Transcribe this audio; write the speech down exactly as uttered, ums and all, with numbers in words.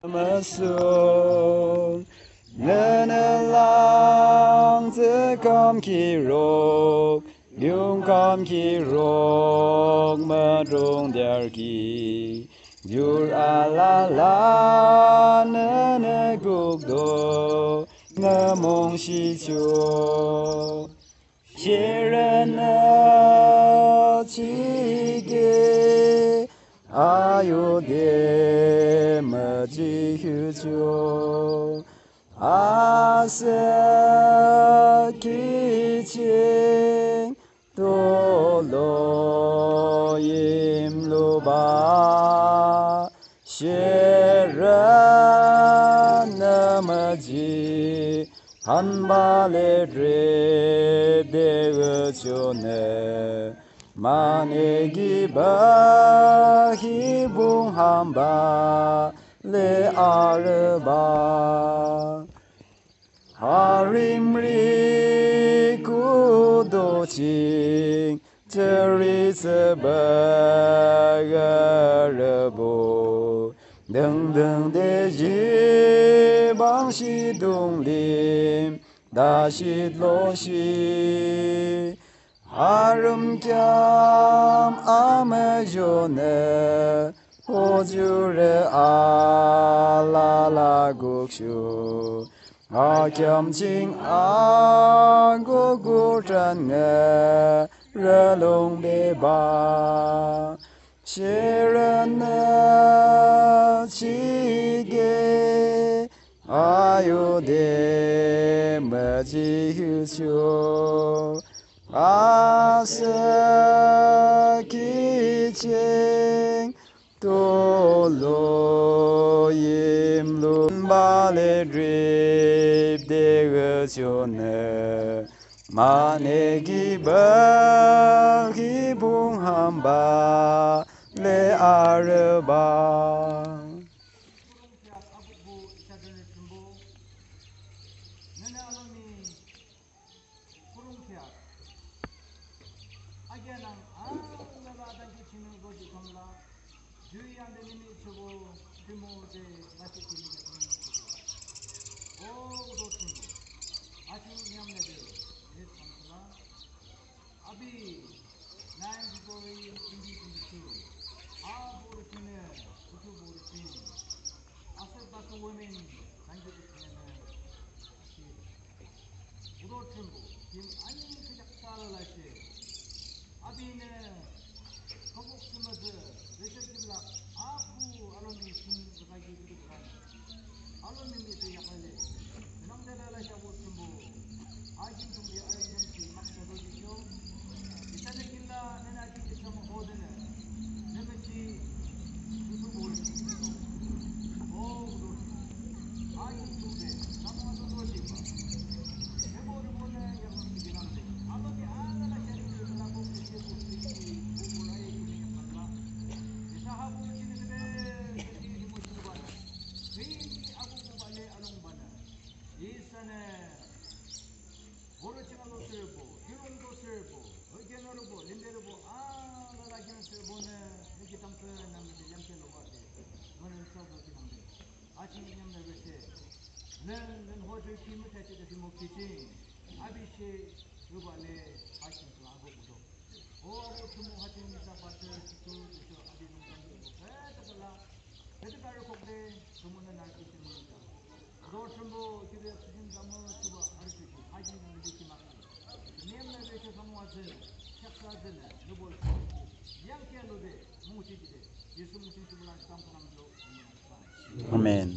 Amüsüh, nünü lang tsühkham kiurok, yungkham kiurok, müdrong derki, yur alala nünü kukdo, nü mungshichoh. Sherünü chike ayode müjihchoh. Asüh kiching tolo yimluba. Sherünü müji hanbale drip de chonü, mane ki ba hibung hamba le arüba. Harimri kudo ching, tsüri tsüba arübo. Dangdang de jibang shidung lim, dashit loshi. Harüm kheam amüzonü, hojurü alala kukshuh. Akheam ching agugu trange rülung beba. Sherünü chige ayode müjihchoh. Asüh kiching tolo yimlu bale drip de chonü, mane ki ba hibung hamba le arüba. Khürungkheak. Akeanang alala dangki chingnü zojihkham la, ju yande limih chobo, Thrünpuh de lasih ki limih chobo. O Thrünpuh, aching yamnüde, ne samsula. Api, nine February twenty twenty-two, a borü chingnü, kutu borü ching, asep basu women, dangki chingnü, ashi. Udo Thrünpuh, kim ani kajak sal lashe. Abinü, kabuk sumazü, rechak jiblak, apu alomi sing zakagi jiblak. Alomi mi se yakale. Nang dela lashe Udo Thrünpuh. Ajin tungde ayun tungsi maksa do jisho. Isanü kinda nena jin jisho mo hodene. Neme ji, susu bol. O, Udo. Borü ching alo sürübo, hirungbo sürübo, hüke norobo, limberübo, alala kinü sürübonü, nü ki tamkhüntamnüde yamkhün lobade, münü sabo kinangde. Aching yamnü rese. Lün, lün hojo ki müthachi de simo kiching. Abishe, rubale, aching kula ago budo. O ago tumu haching nisa pastor, situ, situ, abi nungkan, eh, takala. Hütü karü kokde, tumunü narki tumunü ta. Udo Thrünpuh, kibe, sijin, zamu, suba, arü suji, hajin, nübi, kimak. Niyam na be, ke, samu, azin, shaksa, azin, nubol, yang, kia, lube, mungu, chijide. Yesu, musin, subulan, sam, kanam, jo, amen. Amen.